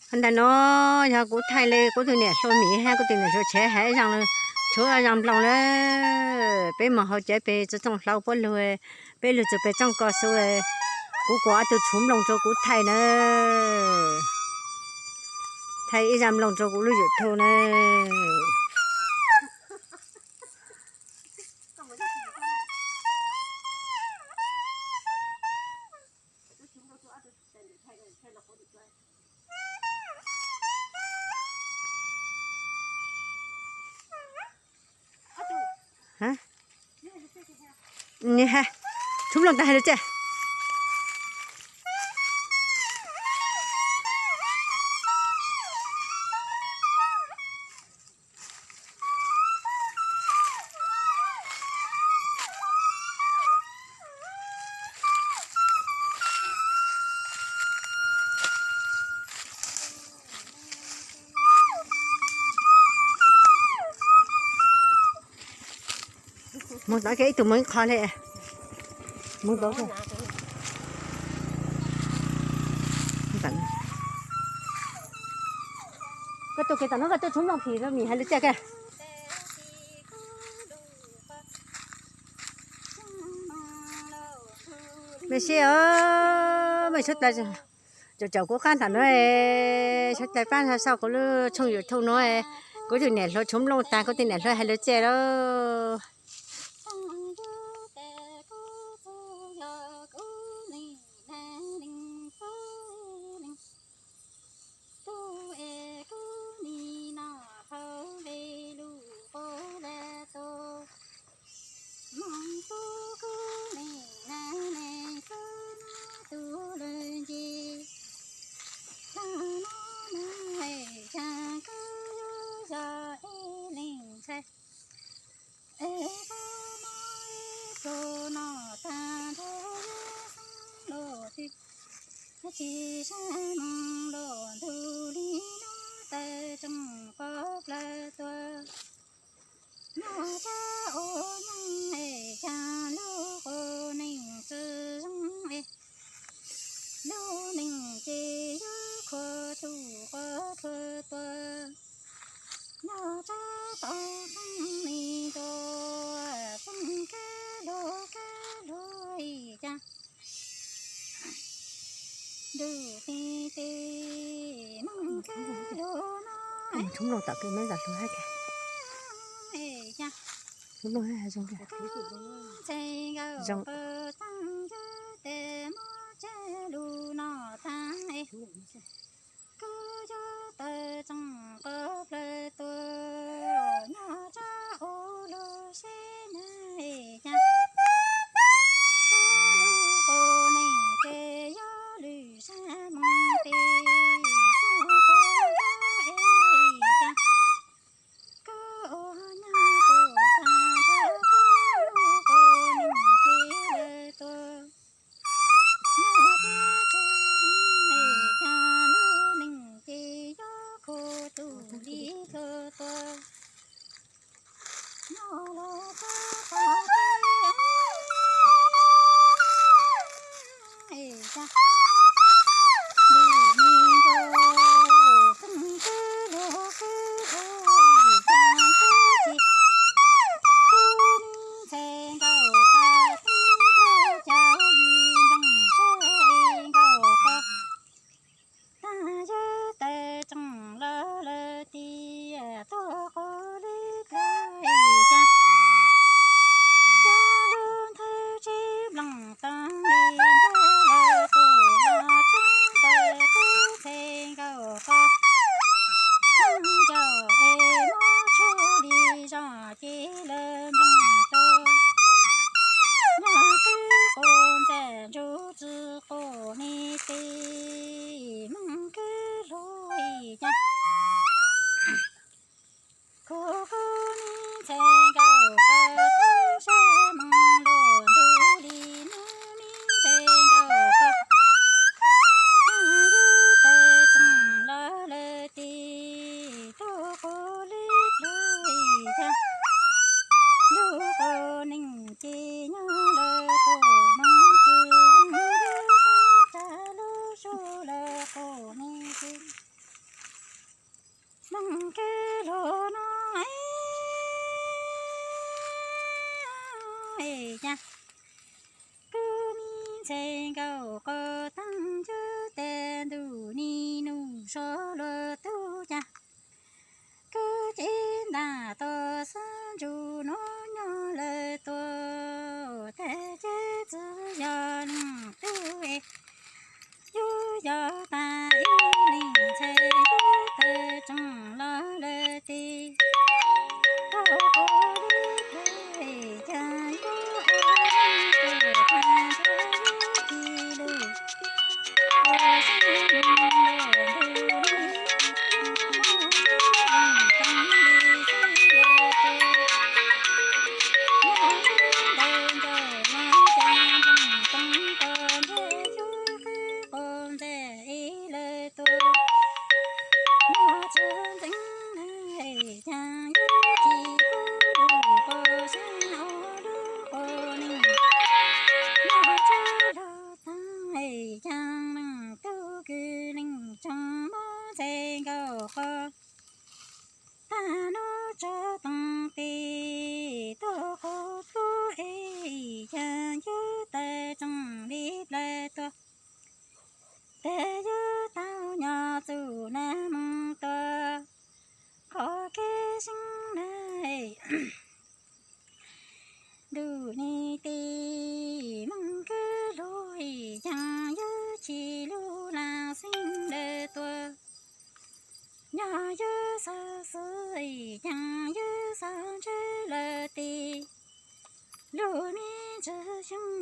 Ntawm no yog kuv thaij li kuv tus niam hluas Mim hab kuv tus niam hluas Tshev hais zaj, tshuab zaj nplooj lawm. Peb mus hauv cawv peg txog tsooj hlau puab lug, peb lug txug peg tsooj ko xwb, kuv kuas ob tug tshuab nplooj rua kuv thaij na, thaij ib zaj nplooj rua kuv lub YouTube na. Nws hais, tshuab nplooj tas hais lus tse. Mus tod kiag ib tug mus ib qho li. Mus tod. Koj tuaj kiag tom no koj tuaj tshuab nplooj phim rau Mim hais lus tse koj. Mej sib, mej sib tau caum kuv qab nram no, sib tau pab sau kuv lub tshooj YouTube no, kuv tus niam hluas tshuab nplooj tas kuv tus niam hluas hais lus tse lauj. Tsis sab moos los ntug li no, taw tsoom qos plawg tuaj. Noj tsab ua nyeej es cas lub qub neej tsis zoo es, lub neej ces yuav khuam tus qos plawg tuaj. Noj tsab tau qeej neeg tuaj, txeej kab lug kab lug es cas ntuj teb teb moog kab lug no. Tshuab nplooj tom kawg muab zam hlua hab kag. Tshuab nplooj hab zoo kag. Zoo. Tes muab tsab lug no taag es, kub yuav taw tsoom qos plawg tuaj, noj tsab ua lug seb na es cas, kub lug qub neej ces yuav lwm sab moos tes, kub qub es cas, kub ua nyab tus tag nrho, kub lug qub neej ces lawv tuaj. Noj tsab tsis zoo es cas lub neej ces yuav khuam tus li plawg tuaj. Noj los tsab tau es cas, lwm neeg nkaus txeej kab lug kab lug es cas kub tsis, kub neej ntxhais nkaus qos txeej kab cov yim nplooj sab es nkaus qos, tag yog taw tsoom los lawm tias tuaj qos Kub mi ntxhe nkaus qos taab yug tes ntuj ni nus so luag tub cag. Kub cev ntaj tos xab ntsuj nuav nyob lawm tuaj, tes cev txwv yog leej tub es yug yog tas ib leeg ntxhe yug tawm tsees los lawm tes tau qhov lub ple caag yug ua leej tub tas ntshe yug ci lug ua sab lug ntug li leej tub li xwb lawm tes yog yug ntawm ncaus los cas nploog toov tos ntshe yug qwb quas ntxhe ib lawm tuaj. Yog tsi ntxeev na cas yug ci kub lug quas sab ua lub quas neeg. Yog tsi lug taag cas leej tub kws leej tsoom mob ntxhe nkaus qos tag nub tso toov tes tuaj qhov lub es cas yug tawm tsees li plawg tuaj. Tes yug tau nyob txug nag moog tuaj qhov kev seeb na. Ntuj ni tes moog kub lug cas yug ci lug laag xeeb lawm tuaj. Yog yug xav xwb cas yug xav ntswj lawm tes lug me ntsis xyoo